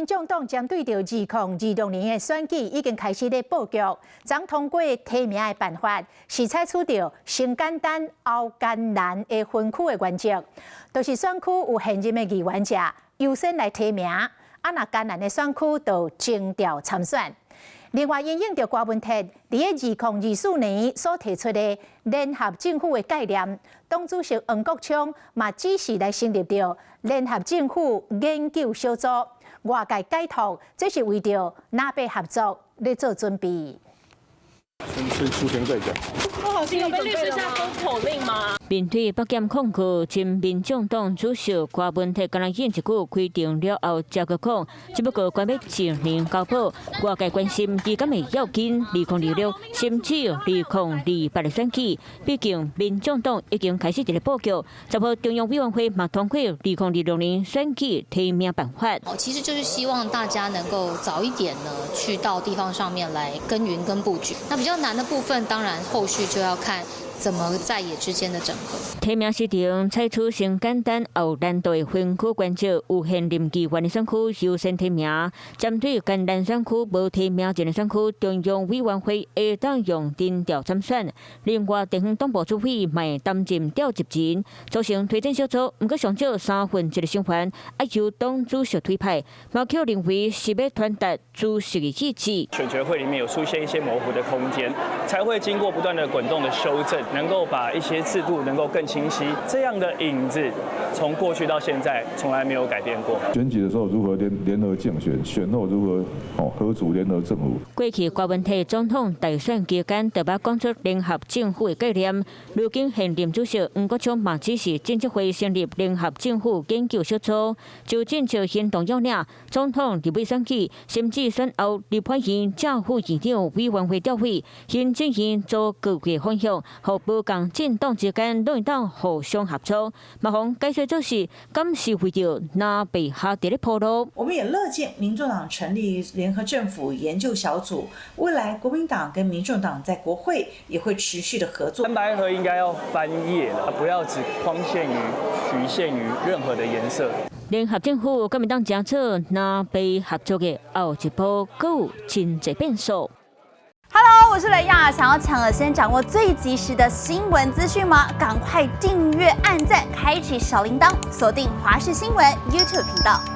民眾黨針對著2026年的選舉已經開始咧布局，昨通過提名的辦法是採取著先簡單後艱難的分區的原則，就是選區有現任的議員者優先來提名，啊若艱難的選區就徵調參選。另外，因應著柯文哲佇2024年所提出的聯合政府的概念，黨主席黃國昌嘛指示來成立著聯合政府研究小組，外界解讀這是為著藍白合作咧做準備。先出庭再講。有被律師下封口令嗎？面對北檢控告，前民眾黨主席柯文哲敢若應一句規定了後，才閣講，只不過關欲一年交保，外界關心伊敢會要緊2026，甚至2028的選舉。畢竟民眾黨已經開始佇咧布局，10號中央委員會嘛通過2026年選舉提名辦法。哦，其實就是希望大家能夠早一點呢，去到地方上面來耕耘跟布局。那比較難的部分，當然後續就要看怎麼在野之間的整合。提名時程採取先簡單後難度的分區原則，有現任議員的選區優先提名。針對艱難選區無提名人的選區，中央委員會會當用徵調參選。另外，地方黨部主委嘛會擔任調集人，組成推薦小組。毋過上少三分之一成員，愛由黨主席推派。馬克認為是欲傳達主席的意志。選全會裡面有出現一些模糊的空間，才會經過不斷的滾動的修正，能夠把一些制度能夠更清晰。這樣的影子從過去到現在從來沒有改變過。選舉的時候如何聯合競選，選後如何哦合組聯合政府。過去柯文哲總統大選期間，就捌講出聯合政府的概念。如今現任主席黃國昌嘛指示政策會成立聯合政府研究小組，就政策行動要領、總統立委選舉，甚至選後立法院正副院長委員會調位、行政院組閣的方向，予無仝政黨之間攏會當互相合作。嘛予解說做是，敢是為著藍白合佇咧鋪路。我們也樂見民眾黨成立聯合政府研究小組，未來國民黨跟民眾黨在國會也會持續的合作。藍白合應該要翻頁了，不要只框限於局限於任何的顏色。聯合政府敢會當成做藍白合作的後一步，閣有真濟變數。 Hello，我是雷亞，想要搶先掌握最及時的新聞資訊嗎？趕快訂閱、按讚、開啟小鈴鐺，鎖定華視新聞 YouTube 頻道。